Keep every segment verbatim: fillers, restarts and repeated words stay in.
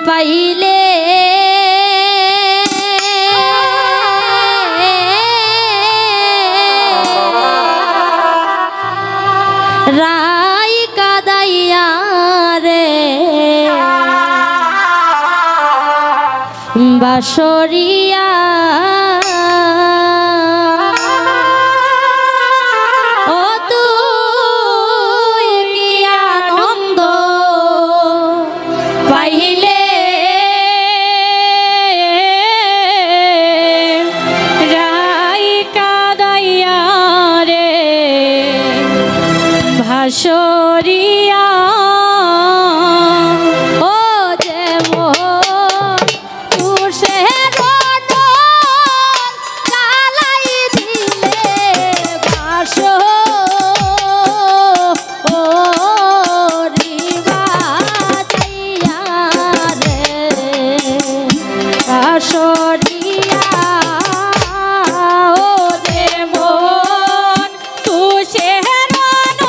পাইলে রাই কাদাইয়া রে বাসরিয়া। ও তুই কি আনন্দ পাইলে রাই কাদাইয়া রে বাসরিয়া। ও যে মন তুষের নল জ্বালাই দিলে বাসরিয়া রে বাসরিয়া। ও যে মন তুষের নল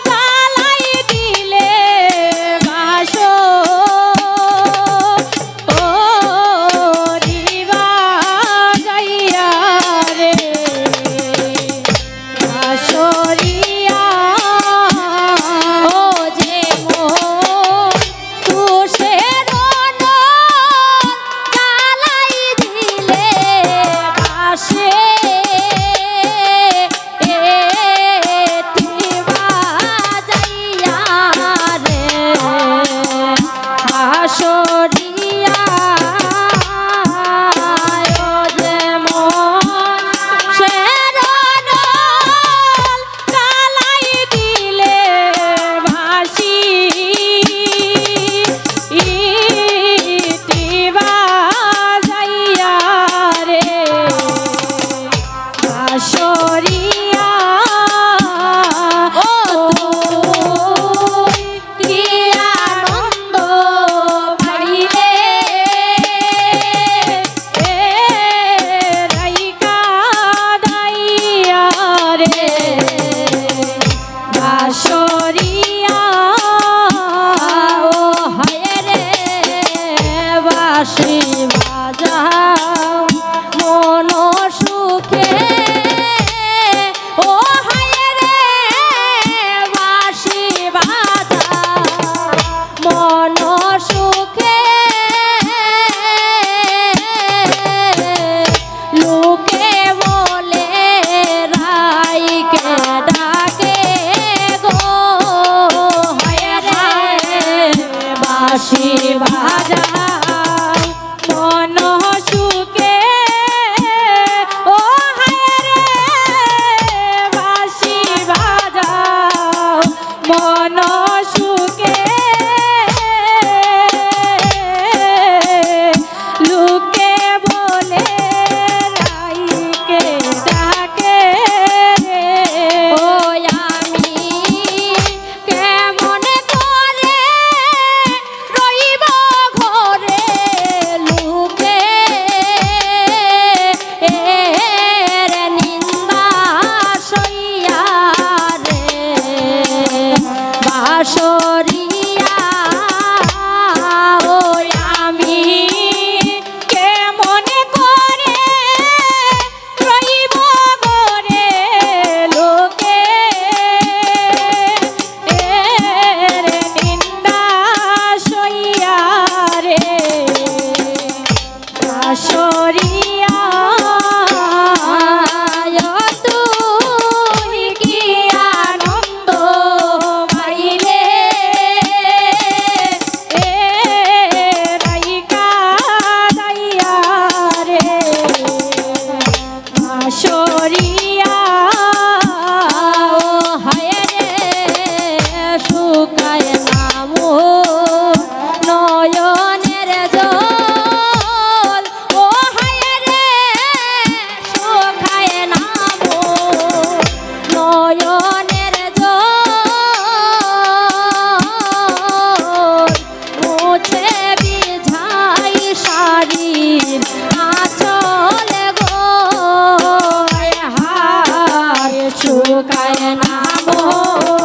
জ্বালাই দিলে বাসরিয়া রে বাসরিয়া। বাসরিয়া। ও যে মন তুষের নল জ্বালাই দিলে বাসে এ টিবা যাইয়া রে বাসরিয়া। ও যে মন তুষের নল জ্বালাই দিলে বাসি টিবা যাইয়া রে বাসরিয়া। ও তুই কি আনন্দ পাইলে রাই কাদাইয়া রে বাসরিয়া। ও হায় রে বাসি বাজাও মন সুখে। ও হায় রে বাসি বাজাও মন সুখে। লোকে বলে রাইকে ডাকে গো, হায় রে বাসি বাজাও মন সুখে। ও হায় রে বাসি বাজাও মন সুখে। লোকে বলে রাইকে ডাকে রে। ও আমি কেমন করে রইব ঘরে লোকে এর নিন্দা সইয়া রে বাসরিয়া। ও আমি কেমন করে রইব ঘরে লোকে এর নিন্দা সইয়া রে বাসরিয়া। ও তুই কি আনন্দ পাইলে রাই কাদাইয়া রে বাসরিয়া। ও হায় রে শুকায় না মন নয়নের জল। ও হায় রে শুকায় না মন নয়নের জল। মুছে ভিজাই শাড়ির আঁচল গো। হায় হায় শুকায় না মন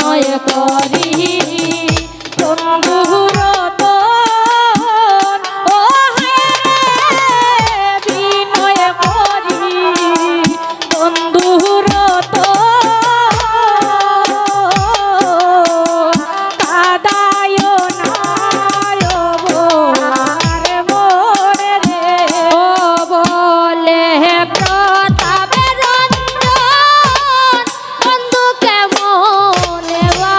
করি বন্ধুর তন, ও হায় রে, বিনয় করি বন্ধুর তন, কাদায় না অবলার মোরে রে। ও বলে প্রতাপ রঞ্জন, বন্ধু কেমনে বা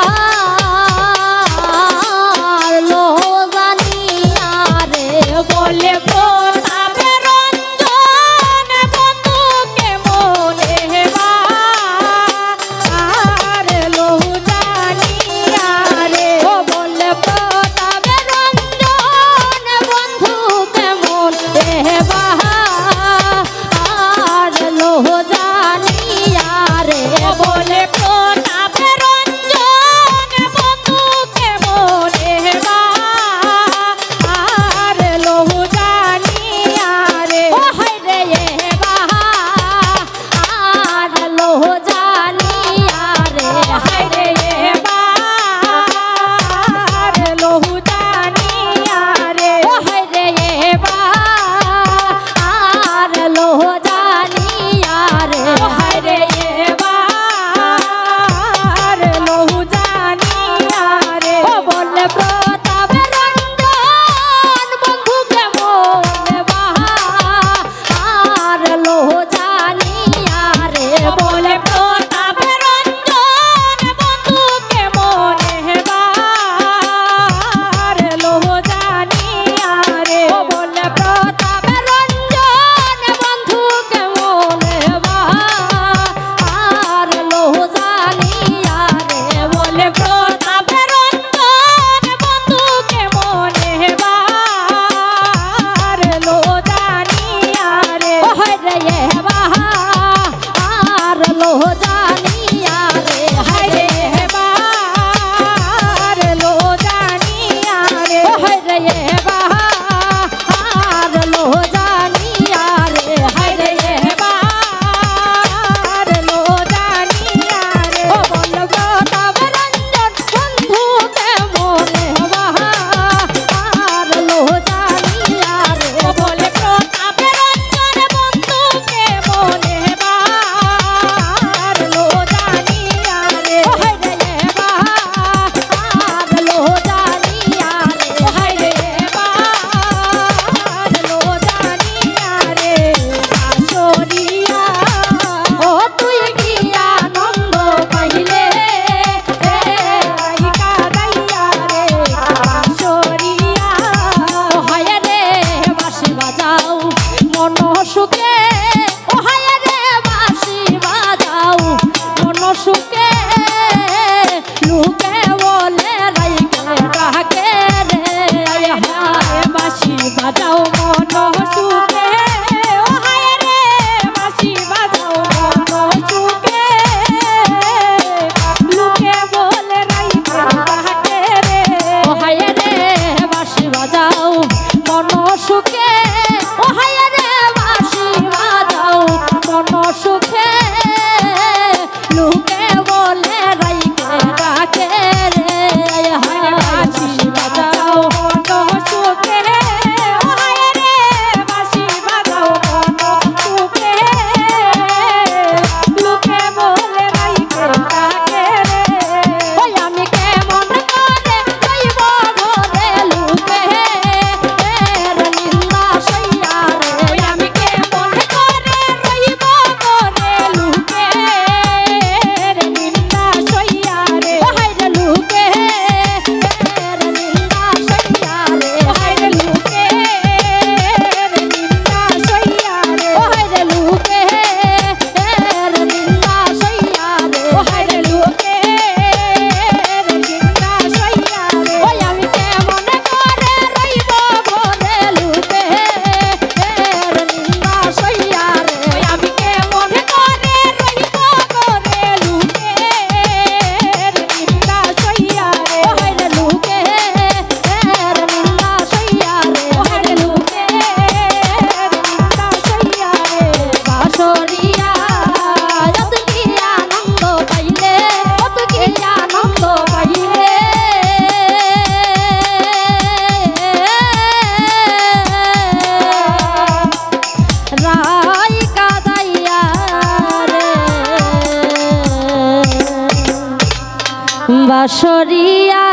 বাঁশরিয়া